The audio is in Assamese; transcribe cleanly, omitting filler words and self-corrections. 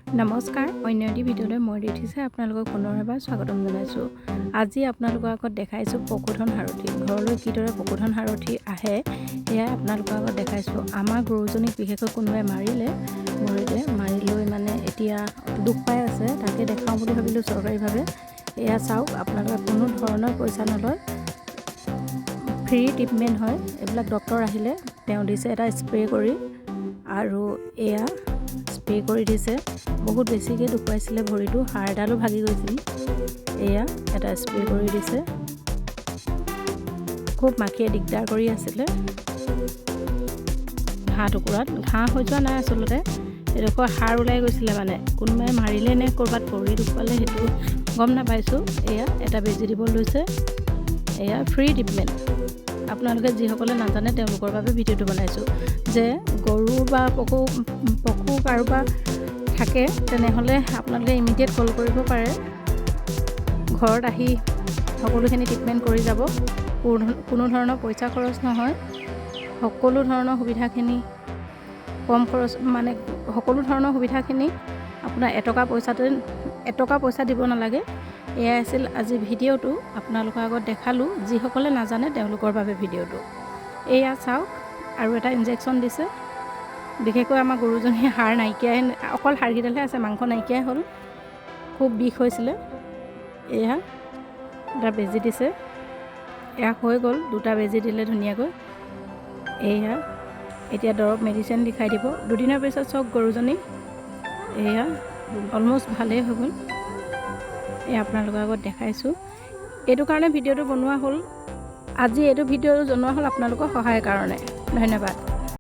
নমস্কাৰ, অন্য এটি ভিডিঅ'লৈ মই ৰিঠিছে আপোনালোকক পুনৰ এবাৰ স্বাগতম জনাইছোঁ। আজি আপোনালোকৰ আগত দেখাইছোঁ পশুধন সাৰথি। ঘৰলৈ কিদৰে পশুধন সাৰথি আহে, সেয়াই আপোনালোকৰ আগত দেখাইছোঁ। আমাৰ গৰুজনীক বিশেষকৈ কোনোবাই মাৰিলে ভৰিতে মাৰি লৈ, মানে এতিয়া দুখ পাই আছে, তাকে দেখাওঁ বুলি ভাবিলোঁ চৰকাৰীভাৱে। এয়া চাওক আপোনালোকে, কোনো ধৰণৰ পইচা নলয়, ফ্ৰী ট্ৰিটমেণ্ট হয় এইবিলাক। ডক্টৰ আহিলে তেওঁ দিছে এটা স্প্ৰে' কৰি আৰু এয়া স্প্ৰে' কৰি দিছে। বহুত বেছিকৈ দুখ পাইছিলে ভৰিটো, হাড় এডালো ভাগি গৈছিল। এয়া এটা স্প্ৰে' কৰি দিছে। খুব মাখিয়ে দিগদাৰ কৰি আছিলে। ঘাঁহ টুকুৰাত ঘাঁহ হৈ যোৱা নাই, আচলতে এডোখৰ হাড় ওলাই গৈছিলে। মানে কোনোবাই মাৰিলে নে ক'ৰবাত পৰি দুখ পালে, সেইটো গম নাপাইছোঁ। এয়া এটা বেজী দিব লৈছে। এয়া ফ্ৰী ট্ৰিটমেণ্ট। আপোনালোকে যিসকলে নাজানে, তেওঁলোকৰ বাবে ভিডিঅ'টো বনাইছোঁ যে গৰু বা পশু পশু কাৰোবাৰ থাকে, তেনেহ'লে আপোনালোকে ইমিডিয়েট কল কৰিব পাৰে। ঘৰত আহি সকলোখিনি ট্ৰিটমেণ্ট কৰি যাব। কোনো ধৰণৰ পইচা খৰচ নহয়। সকলো ধৰণৰ সুবিধাখিনি কম খৰচ, মানে সকলো ধৰণৰ সুবিধাখিনি আপোনাৰ এটকা পইচাতে, এটকা পইচা দিব নালাগে। এয়াই আছিল আজি ভিডিঅ'টো, আপোনালোকৰ আগত দেখালোঁ। যিসকলে নাজানে, তেওঁলোকৰ বাবে ভিডিঅ'টো। এয়া চাওক, আৰু এটা ইনজেকশ্যন দিছে। বিশেষকৈ আমাৰ গৰুজনীৰ হাড় নাইকিয়াই, অকল হাড়কেইডালহে আছে, মাংস নাইকিয়াই হ'ল। খুব বিষ হৈছিলে। এয়া এটা বেজী দিছে। এয়া হৈ গ'ল, দুটা বেজী দিলে ধুনীয়াকৈ। এয়া এতিয়া দৰৱ মেডিচিন লিখাই দিব। দুদিনৰ পিছত চাওক গৰুজনী, এয়া অলমষ্ট ভালেই হৈ গ'ল। এয়া আপোনালোকৰ আগত দেখাইছোঁ। এইটো কাৰণে ভিডিঅ'টো বনোৱা হ'ল। আজি এইটো ভিডিঅ' জনোৱা হ'ল আপোনালোকৰ সহায়ৰ কাৰণে। ধন্যবাদ।